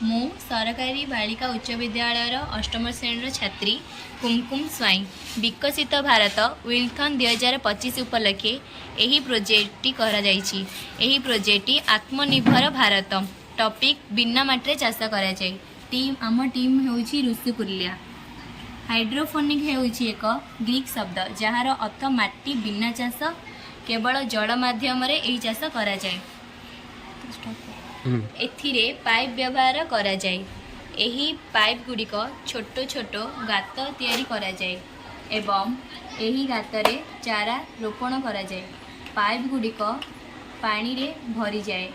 ମୁଁ ସରକାରୀ ବାଳିକା ଉଚ୍ଚ ବିଦ୍ୟାଳୟର ଅଷ୍ଟମ ଶ୍ରେଣୀର ଛାତ୍ରୀ କୁମକୁମ ସ୍ୱାଇଁ। ବିକଶିତ ଭାରତ ୱିଲଥନ୍ 2025 ଉପଲକ୍ଷେ ଏହି ପ୍ରୋଜେକ୍ଟଟି କରାଯାଇଛି। ଏହି ପ୍ରୋଜେକ୍ଟଟି ଆତ୍ମନିର୍ଭର ଭାରତ। ଟପିକ୍ ବିନା ମାଟିରେ ଚାଷ କରାଯାଏ। ଟିମ୍, ଆମ ଟିମ୍ ହେଉଛି ଋଷିକୁଲ୍ୟା। ହାଇଡ୍ରୋଫୋନିକ୍ ହେଉଛି ଏକ ଗ୍ରୀକ୍ ଶବ୍ଦ, ଯାହାର ଅର୍ଥ ମାଟି ବିନା ଚାଷ। କେବଳ ଜଳ ମାଧ୍ୟମରେ ଏହି ଚାଷ କରାଯାଏ। ଏଥିରେ ପାଇପ୍ ବ୍ୟବହାର କରାଯାଏ। ଏହି ପାଇପ୍ ଗୁଡ଼ିକ ଛୋଟ ଛୋଟ ଗାତ ତିଆରି କରାଯାଏ ଏବଂ ଏହି ଗାତରେ ଚାରା ରୋପଣ କରାଯାଏ। ପାଇପ୍ ଗୁଡ଼ିକ ପାଣିରେ ଭରିଯାଏ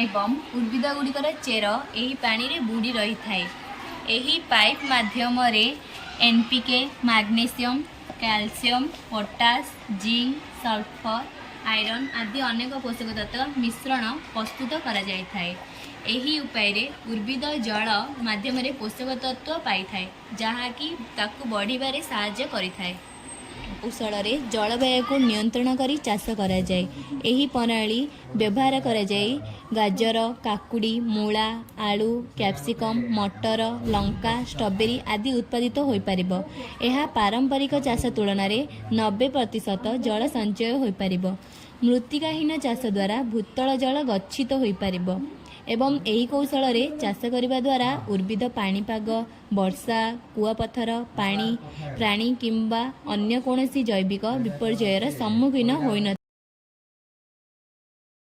ଏବଂ ଉଦ୍ଭିଦ ଗୁଡ଼ିକର ଚେର ଏହି ପାଣିରେ ବୁଡ଼ି ରହିଥାଏ। ଏହି ପାଇପ୍ ମାଧ୍ୟମରେ NPK, magnesium, calcium, potash, zinc, sulphur, iron ଆଦି ଅନେକ ପୋଷକ ତତ୍ତ୍ୱ ମିଶ୍ରଣ ପ୍ରସ୍ତୁତ କରାଯାଇଥାଏ। ଏହି ଉପାୟରେ ଉଦ୍ଭିଦ ଜଳ ମାଧ୍ୟମରେ ପୋଷକ ତତ୍ତ୍ୱ ପାଇଥାଏ, ଯାହାକି ତାକୁ ବଢ଼ିବାରେ ସାହାଯ୍ୟ କରିଥାଏ। କୌଶଳରେ ଜଳବାୟୁକୁ ନିୟନ୍ତ୍ରଣ କରି ଚାଷ କରାଯାଏ। ଏହି ପ୍ରଣାଳୀ ବ୍ୟବହାର କରାଯାଇ ଗାଜର, କାକୁଡ଼ି, ମୂଳା, ଆଳୁ, କ୍ୟାପ୍ସିକମ୍, ମଟର, ଲଙ୍କା, ଷ୍ଟ୍ରବେରୀ ଆଦି ଉତ୍ପାଦିତ ହୋଇପାରିବ। ଏହା ପାରମ୍ପରିକ ଚାଷ ତୁଳନାରେ 90% ଜଳ ସଞ୍ଚୟ ହୋଇପାରିବ। ମୃତ୍ତିକାହୀନ ଚାଷ ଦ୍ୱାରା ଭୂତଳ ଜଳ ଗଚ୍ଛିତ ହୋଇପାରିବ ଏବଂ ଏହି କୌଶଳରେ ଚାଷ କରିବା ଦ୍ୱାରା ଉଦ୍ଭିଦ ପାଣିପାଗ, ବର୍ଷା, କୁଆପଥର, ପାଣି, ପ୍ରାଣୀ କିମ୍ବା ଅନ୍ୟ କୌଣସି ଜୈବିକ ବିପର୍ଯ୍ୟୟର ସମ୍ମୁଖୀନ ହୋଇନଥାଏ।